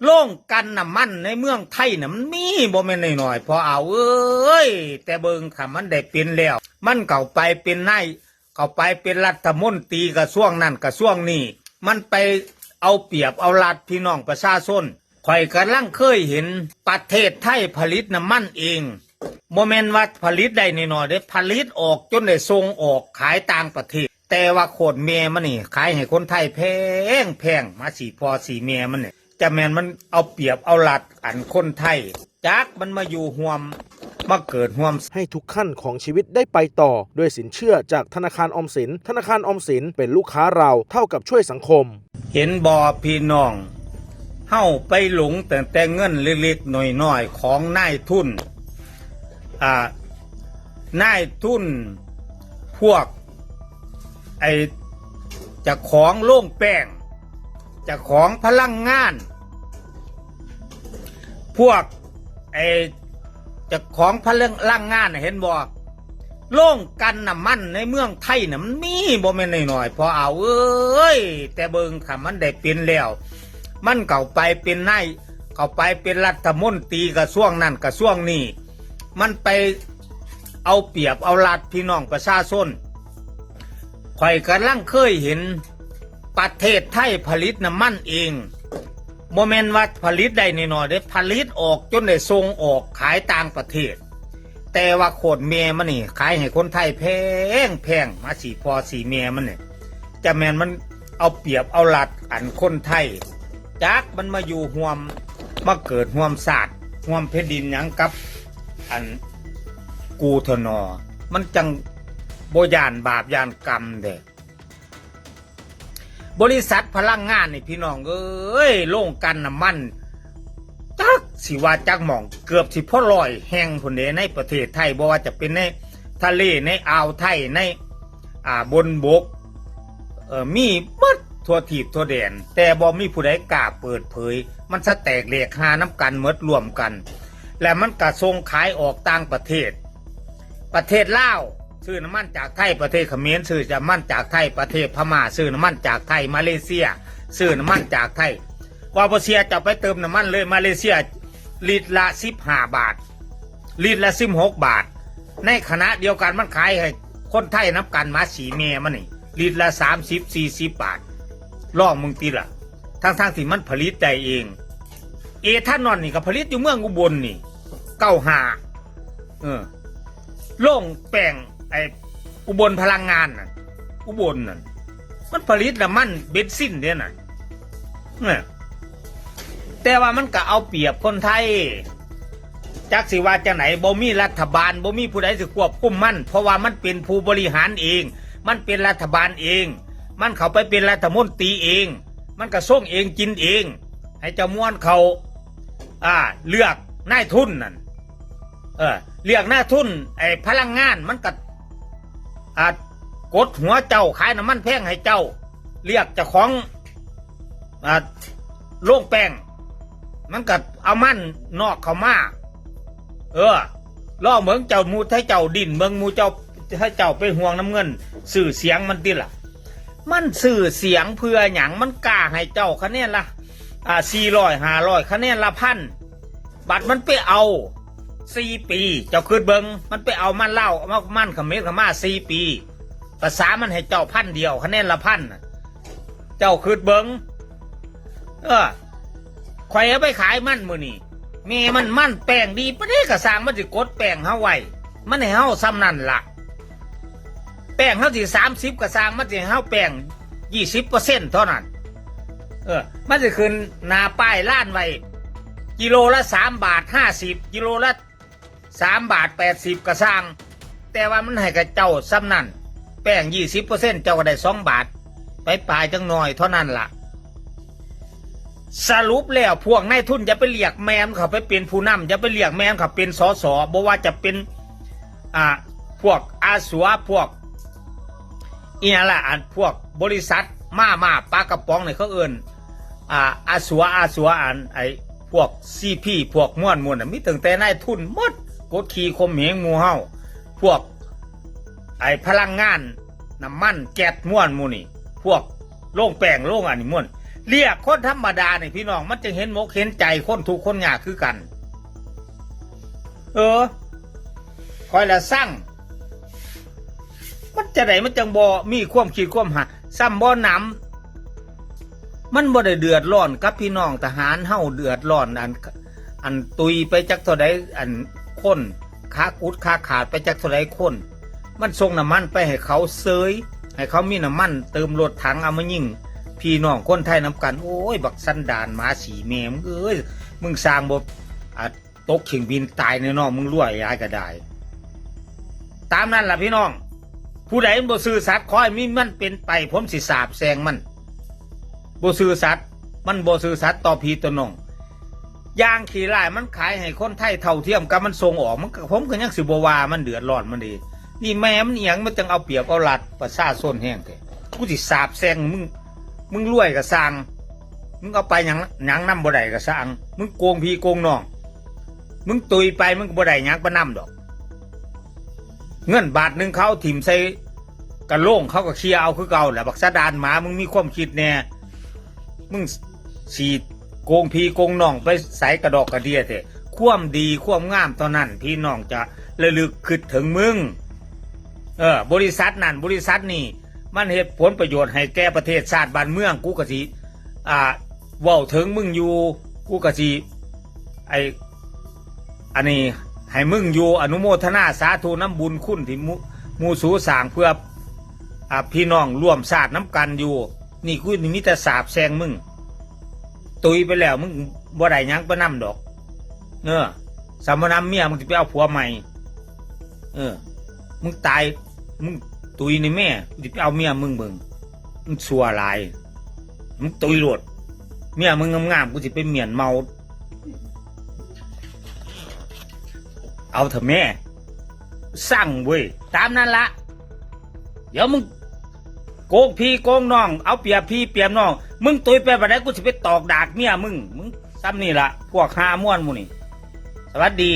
ໂຮງກັ່ນນ້ຳມັນໃນເມືອງໄທນະ ມັນມີບໍ່ແມ່ນນ້ອຍໆ ພໍ່ອາວເອີຍ. ແຕ່ເບິ່ງ ຄັນມັນໄດ້ເປັນແລ້ວ ມັນເຂົ້າໄປເປັນນາຍ ເຂົ້າໄປເປັນລັດຖະມົນຕີກະຊວງນັ້ນກະຊວງນີ້ ມັນໄປເອົາປຽບເອົາລັດພີ່ນ້ອງປະຊາຊົນ. ຂ້ອຍກຳລັງເຄີຍເຫັນປະເທດໄທຜະລິດນ້ຳມັນເອງ, ບໍ່ແມ່ນວ່າຜະລິດໄດ້ນ້ອຍໆເດ້, ຜະລິດອອກຈົນໄດ້ສົ່ງອອກຂາຍຕ່າງປະເທດ. ແຕ່ວ່າໂຄດແມ່ມັນນີ້ ຂາຍໃຫ້ຄົນໄທແພງໆ ມາສີພໍ່ສີແມ່ມັນນີ້ ຈະແມ່ນມັນເອົາປຽບເອົາລັດອັນຄົນໄທ. ຈັກມັນມາຢູ່ຮ່ວມ ມາເກີດຮ່ວມ. ໃຫ້ທຸກຂັ້ນຂອງຊີວິດໄດ້ໄປຕໍ່ດ້ວຍສິນເຊື່ອຈາກທະນາຄານອອມສິນ. ທະນາຄານອອມສິນເປັນລູກຄ້າເຮົາເທົ່າກັບຊ່ວຍສັງຄົມ. ເຫັນບໍ່ ພີ່ນ້ອງ, ເຮົາໄປຫຼົງຕັ້ງແຕ່ເງິນເລັກໆນ້ອຍໆຂອງນາຍທຶນ, ອ່າ, ນາຍທຶນພວກ ໄອ້ເຈົ້າຂອງໂລງແປ້ງ, ເຈົ້າຂອງພະລັງງານ, ພວກໄອ້ເຈົ້າຂອງພະລັງງານ ເຫັນບໍ່? ໂຮງກັ່ນນ້ຳມັນໃນເມືອງໄທນະ ມັນມີບໍ່ແມ່ນນ້ອຍໆ ພໍ່ອາວເອີຍ. ແຕ່ເບິ່ງ ຄັນມັນໄດ້ເປັນແລ້ວ ມັນເຂົ້າໄປເປັນນາຍ ເຂົ້າໄປເປັນລັດຖະມົນຕີກະຊວງນັ້ນກະຊວງນີ້ ມັນໄປ ເອົາປຽບເອົາລັດພີ່ນ້ອງປະຊາຊົນ. ຂ້ອຍກຳລັງເຄີຍເຫັນປະເທດໄທຜະລິດນ້ຳມັນເອງ, ບໍ່ແມ່ນວ່າຜະລິດໄດ້ນ້ອຍໆເດ້, ຜະລິດອອກຈົນໄດ້ສົ່ງອອກຂາຍຕ່າງປະເທດ. ແຕ່ວ່າໂຄດແມ່ມັນນີ້ ຂາຍໃຫ້ຄົນໄທແພງໆ ມາສີພໍ່ສີແມ່ມັນນີ້ ຈະແມ່ນມັນເອົາປຽບເອົາລັດອັນຄົນໄທ. ຈັກມັນມາຢູ່ຮ່ວມ ມາເກີດຮ່ວມຊາດ ຮ່ວມແຜ່ນດິນຫຍັງກັບອັນກູເທື່ອນໍ ມັນຈັ່ງບໍ່ຢ້ານບາບຢ້ານກຳເດ້. ບໍລິສັດພະລັງງານນີ້ ພີ່ນ້ອງເອີຍ, ໂຮງກັ່ນນ້ຳມັນ ຈັກຊິວ່າຈັກໝ່ອງ ເກືອບຊິພໍຮ້ອຍແຫ່ງພຸ້ນເດ້ ໃນປະເທດໄທ, ບໍ່ວ່າຈະເປັນໃນທະເລ ໃນອ່າວໄທ ໃນ ອ່າ ບົນບົກ ເອີ ມີໝົດທົ່ວທີບທົ່ວແດນ, ແຕ່ບໍ່ມີຜູ້ໃດກ້າເປີດເຜີຍ. ມັນສະແຕກແຫຼກຮ່ານຳກັນໝົດລວມກັນ, ແລະ ມັນກະສົ່ງຂາຍອອກຕ່າງປະເທດ. ປະເທດລາວຊື້ນ້ຳມັນຈາກໄທ, ປະເທດຂະເໝນຊື້ນ້ຳມັນຈາກໄທ, ປະເທດພະມ້າຊື້ນ້ຳມັນຈາກໄທ, ມາເລເຊຍຊື້ນ້ຳມັນຈາກໄທ. ວ່າບໍ່ເຊື່ອ ເຈົ້າໄປເຕີມນ້ຳມັນເລີຍ ມາເລເຊຍ ລິດລະສິບຫ້າບາດ ລິດລະສິບຫົກບາດ, ໃນຂະນະດຽວກັນມັນຂາຍໃຫ້ຄົນໄທນຳກັນມາສີແມ່ມັນນີ້ ລິດລະສາມສິບສີ່ສິບບາດ. ລອງເບິ່ງຕິລະ, ທັງໆທີ່ມັນຜະລິດໄດ້ເອງ. ເອທານອນນີ້ກໍຜະລິດຢູ່ເມືອງອຸບົນນີ້ ເກົ້າຫ້າ ເອີ ໂລງແປ້ງໄອ້ອຸບົນພະລັງງານນັ້ນ ອຸບົນນັ້ນ ມັນຜະລິດນ້ຳມັນເບັນຊິນເດ້ນັ້ນ. ແຕ່ວ່າມັນກໍເອົາປຽບຄົນໄທ, ຈັກຊິວ່າຈັ່ງໃດ, ບໍ່ມີລັດຖະບານ ບໍ່ມີຜູ້ໃດຊິຄວບຄຸມມັນ, ເພາະວ່າມັນເປັນຜູ້ບໍລິຫານເອງ, ມັນເປັນລັດຖະບານເອງ, ມັນເຂົ້າໄປເປັນລັດຖະມົນຕີເອງ, ມັນກະຊົງເອງກິນເອງ, ໃຫ້ເຈົ້າມ່ວນເຂົ້າ ອ່າ ເລືອກນາຍທຶນນັ້ນ ເອີ ເລືອກນາຍທຶນ ໄອ້ພະລັງງານ ມັນກະ ອ່າ ກົດຫົວເຈົ້າ ຂາຍນ້ຳມັນແພງໃຫ້ເຈົ້າ, ເລືອກເຈົ້າຂອງ ອ່າ ໂລງແປ້ງ ມັນກະເອົາມັນນອກເຂົ້າມາ. ເອີ ລອງເບິ່ງເຈົ້າ ໝູ່ໄທເຈົ້າດິ້ນເບິ່ງ, ໝູ່ເຈົ້າ ໄທເຈົ້າໄປຫ່ວງນຳເງິນຊື່ສຽງມັນຕິລະ. ມັນຊື່ສຽງເພື່ອຫຍັງ? ມັນກ້າໃຫ້ເຈົ້າຄະແນນລະ ອ່າ ສີ່ຮ້ອຍ ຫ້າຮ້ອຍ ຄະແນນລະພັນ, ບັດມັນໄປເອົາສີ່ປີ ເຈົ້າຄິດເບິ່ງ, ມັນໄປເອົາມັນລາວ ເອົາມັນຂະເໝນເຂົ້າມາສີ່ປີ, ພາສາມັນໃຫ້ເຈົ້າພັນດຽວ ຄະແນນລະພັນນະ. ເຈົ້າຄິດເບິ່ງ ເອີ ຂ້ອຍເອົາໄປຂາຍມັນມື້ນີ້ ແມ່ມັນ ມັນແປ້ງດີປານໃດກໍຊ່າງ ມັນຊິກົດແປ້ງເຮົາໄວ້ ມັນໃຫ້ເຮົາສ່ຳນັ້ນລະ. ແປ້ງເຮົາຊິສາມສິບກໍຊ່າງ ມັນຊິໃຫ້ເຮົາແປ້ງຍີ່ສິບເປີເຊັນເທົ່ານັ້ນ. ເອີ ມັນຊິຂຶ້ນໜ້າປ້າຍລານໄວ້ ກິໂລລະສາມບາດຫ້າສິບ ກິໂລລະ ສາມບາດແປດສິບກະຊ່າງ, ແຕ່ວ່າມັນໃຫ້ກັບເຈົ້າສ່ຳນັ້ນ, ແປ້ງຍີ່ສິບເປີເຊັນ ເຈົ້າກໍໄດ້ສອງບາດ ໄປປາຍຈັກໜ້ອຍເທົ່ານັ້ນລະ. ສະຫຼຸບແລ້ວ ພວກນາຍທຶນຢ່າໄປລຽກແມ່ມັນເຂົ້າໄປເປັນຜູ້ນຳ, ຢ່າໄປລຽກແມ່ມັນເຂົ້າເປັນ ສສ, ບໍ່ວ່າຈະເປັນ ອ່າ ພວກອາສັວ, ພວກອີ່ຫຍັງລະ, ອັນພວກບໍລິສັດມາມ່າປາກະປ໋ອງນີ້ ເຂົາເອີ້ນ ອ່າ ອາສັວ ອາສັວ ອັນ ໄອ້ ພວກຊີພີ ພວກມ່ວນໝູ່ນນະ ມີຕັ້ງແຕ່ນາຍທຶນໝົດ ກົດຂີ່ຂົ່ມເຫງໝູ່ເຮົາ ພວກໄອ້ພະລັງງານ ນ້ຳມັນ ແກັສ ມ່ວນໝູ່ນີ້ ພວກໂລງແປ້ງ ໂລງອັນນີ້ມ່ວນ ລຽກຄົນທຳມະດານີ້ ພີ່ນ້ອງ ມັນຈຶ່ງເຫັນອົກເຫັນໃຈຄົນທຸກຄົນຍາກຄືກັນ. ເອີ ຂ້ອຍລະຊັງ ມັນຈະໃດ ມັນຈັ່ງບໍ່ມີຄວາມຄິດຄວາມຫາ ຊ້ຳບໍ່ໜຳ. ມັນບໍ່ໄດ້ເດືອດຮ້ອນກັບພີ່ນ້ອງທະຫານເຮົາ ເດືອດຮ້ອນອັນ ອັນຕຸຍໄປຈັກເທົ່າໃດ ອັນຄົນຂາກຸດຂາຂາດໄປຈັກເທົ່າໃດຄົນ. ມັນສົ່ງນ້ຳມັນໄປໃຫ້ເຂົາເສີຍ ໃຫ້ເຂົາມີນ້ຳມັນເຕີມລົດຖັງ ເອົາມາຍິງພີ່ນ້ອງຄົນໄທນຳກັນ. ໂອ້ຍ ບັກສັນດານໝາສີແມ່ມຶງເອີຍ ມຶງສ້າງບໍ່ ອາ ຕົກເຄື່ອງບິນຕາຍແນ່ເນາະ ມຶງລວຍຫຼາຍກໍໄດ້. ຕາມນັ້ນລະພີ່ນ້ອງ ຜູ້ໃດມັນບໍ່ຊື່ສັດ ຂໍໃຫ້ມີມັນເປັນໄປ ຜົມຊິສາບແຊ່ງມັນ. ບໍ່ຊື່ສັດ ມັນບໍ່ຊື່ສັດຕໍ່ພີ່ຕໍ່ນ້ອງ. ຢ່າງຂີ້ລ້າຍ ມັນຂາຍໃຫ້ຄົນໄທເທົ່າທຽມກັນ ມັນສົ່ງອອກ ມັນກໍ ຜົມກໍຍັງຊິບໍ່ວ່າ ມັນເດືອດຮ້ອນມັນເດ້. ນີ້ແມ່ມັນອີ່ຫຍັງ ມັນຈັ່ງເອົາປຽບເອົາລັດປະຊາຊົນແຮງແທ້. ກູຊິສາບແຊ່ງມຶງ ມຶງລວຍກໍຊ່າງ ມຶງເອົາໄປຫຍັງ ຫຍັງນຳບໍ່ໄດ້ກໍຊ່າງ ມຶງໂກງພີ່ໂກງນ້ອງ ມຶງຕຸຍໄປ ມຶງກໍບໍ່ໄດ້ຫຍັງໄປນຳດອກ. ເງິນບາດໜຶ່ງເຂົາເອົາຖິ້ມໃສ່ກະໂຫຼງ ເຂົາກໍເຄຍເອົາຄືເກົ່າແຫຼະ. ບັກສະດານໝາ ມຶງມີຄວາມຄິດແດ່ ມຶງຊິໂກງພີ່ໂກງນ້ອງໄປໃສກະດອກກະເດຍແທ້. ຄວາມດີຄວາມງາມເທົ່ານັ້ນ ພີ່ນ້ອງຈະລະລຶກຄິດເຖິງມຶງ. ເອີ ບໍລິສັດນັ້ນບໍລິສັດນີ້ ມັນເຮັດຜົນປະໂຫຍດໃຫ້ແກ່ປະເທດຊາດບ້ານເມືອງ ກູກໍຊິ ອ່າ ເວົ້າເຖິງມຶງຢູ່ ກູກໍຊິ ໄອ້ ອັນນີ້ໃຫ້ມຶງຢູ່ ອະນຸໂມທະນາສາທຸນຳບຸນຄຸນທີ່ໝູ່ ໝູ່ສູສ້າງເພື່ອ ອ່າ ພີ່ນ້ອງຮ່ວມຊາດນຳກັນຢູ່. ນີ້ກູນີ້ມີແຕ່ສາບແຊ່ງມຶງ ຕຸຍໄປແລ້ວ ມຶງບໍ່ໄດ້ຫຍັງໄປນຳດອກ. ເອີ ສຳມະນຳເມຍ ມຶງຊິໄປເອົາຜົວໃໝ່. ເອີ ມຶງຕາຍ ມຶງຕຸຍນີ້ແມ່ ກູຊິໄປເອົາເມຍມຶງເບິ່ງ. ມຶງຊົ່ວຫຼາຍ ມຶງຕຸຍໂລດ. ເມຍມຶງງາມໆ ກູຊິໄປມ້ຽນເມົາ. ເອົາເຖາະແມ່ ຊັງເວີຍ. ຕາມນັ້ນລະ ດຽວມຶງໂກງພີ່ໂກງນ້ອງ ເອົາປຽບພີ່ປຽບນ້ອງ ມຶງຕຸຍໄປປານໃດ ກູຊິໄປຕອກດາກເມຍມຶງ. ມຶງຊ່ຳນີ້ລະ ພວກຫາມວນໝູ່ນີ້. ສະຫວັດດີ.